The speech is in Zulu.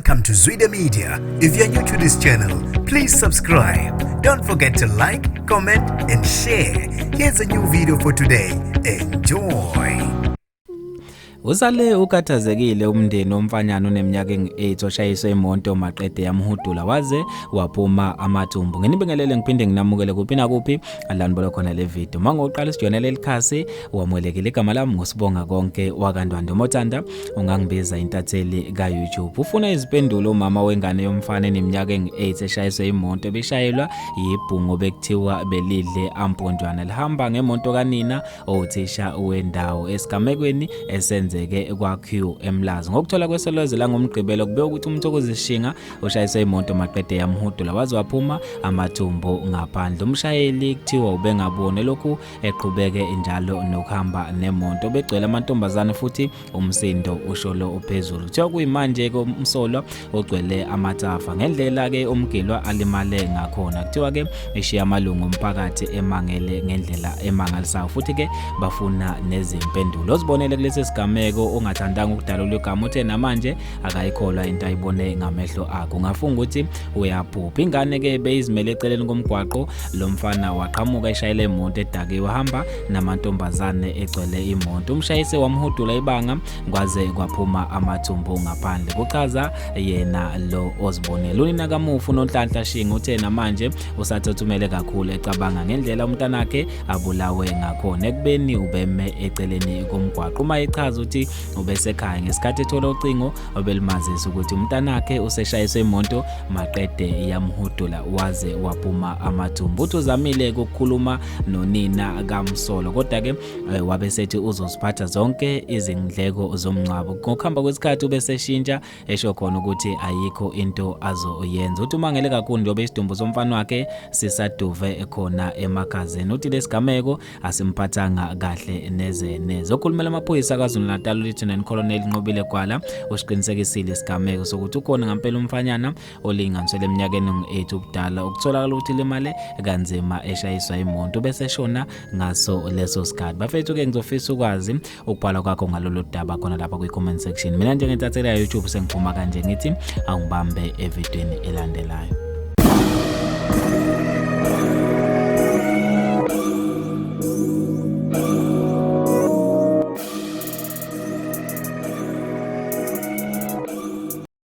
Welcome to Zwida Media. If you're new to this channel, please subscribe. Don't forget to like, comment, and share. Here's a new video for today. Enjoy. Usale ukhathazekile umndeni womfanyana oneminyaka engu-8 oshayiswe imoto maqede yamhudula waze waphuma amathumbu. Nginibingelele ngiphinde nginamukele kuphi nakuphi la nibona khona le video. Uma ngoqala isijoyina leli khasi wamukelekile. Igama lami nguSibonga Konke wakaNdwandwe. Uma uthanda ungangibiza intatheli ka-YouTube. Ufuna izimpendulo umama wengane yomfana eneminyaka engu-8 eshayiswe imoto ebishayelwa yibhungu bekuthiwa belidle amponjwana lihamba ngemoto kanina owuthisha wendawo esigamekweni esenzeke kwa-Q eMlazi. Ngokuthola kweSolezwe langoMgqibelo kubikwa ukuthi uMthokozisi Shinga ushayiswe imoto maqede yamhudula waze waphuma amathumbu ngaphandle. Umshayeli kuthiwa ubengaboni lokhu eqhubeke njalo nokuhamba nemoto begcwele amantombazane futhi umsindo usholo uphezulu. Kuthiwa kuyimanje ke umsolwa ogcwele amathafa ngendlela ke umgilwa alimale ngakhona. Kuthiwa ke ishiya amalungu omphakathi emangele ngendlela emangalisayo futhi ke bafuna nezimpendulo. Ozibonele kulesi sigameko ongathandanga ukudalula igama uthe namanje akayikholwa into ayibone ngamehlo akhe. Ungafunga ukuthi uyaphupha. Ingane ke beyizimele eceleni komgwaqo, lo mfana waqhamuka eshayela imoto edakiwe hamba namantombazane egcwele imoto. Umshayisi wamhudula ibanga kwaze kwaphuma amathumbu ngaphandle, kuchaza yena lo ozibonele. Unina kamufi uNonhlanhla Shinga uthe namanje usathuthumele kakhulu ecabanga ngendlela umntanakhe abulawe ngakhona ekubeni ubeme eceleni komgwaqo. Uma echaza ukuthi ubesekhaya ngesikhathi ethola ucingo obelimazisa ukuthi umntanakhe useshayiswe imoto maqede yamhudula waze waphuma amathumbu. Uthi uzamile ukukhuluma nonina kamsolo kodwa-ke wabe sethi uzoziphatha zonke izindleko zomngcwabo. Ngokuhamba kwesikhathi ubeseshintsha esho khona ukuthi ayikho into azoyenza. Uthi umangele kakhulu njengoba isidumbu somfana wakhe sisaduve khona emakhazeni. Uthi lesigameko asimphathanga kahle neze neze. Okhulumela amaphoyisa KwaZulu-Natal uLieutenant Colonel Nqobile Gwala usiqinisekisile isigameko sokuthi ukhona ngampela umfanyana olinganiselwe eminyakeni engu-8 ubudala okutholakala ukuthi limale kanzima eshayiswa imoto bese eshona ngaso leso sikhathi. Bafethu-ke ngizofisa ukwazi ukubhala kwakho ngalolu daba khona lapha kwi-comment section. Mina njengentatheli ya-YouTube sengiphuma kanje ngithi angibambe evidweni elandelayo.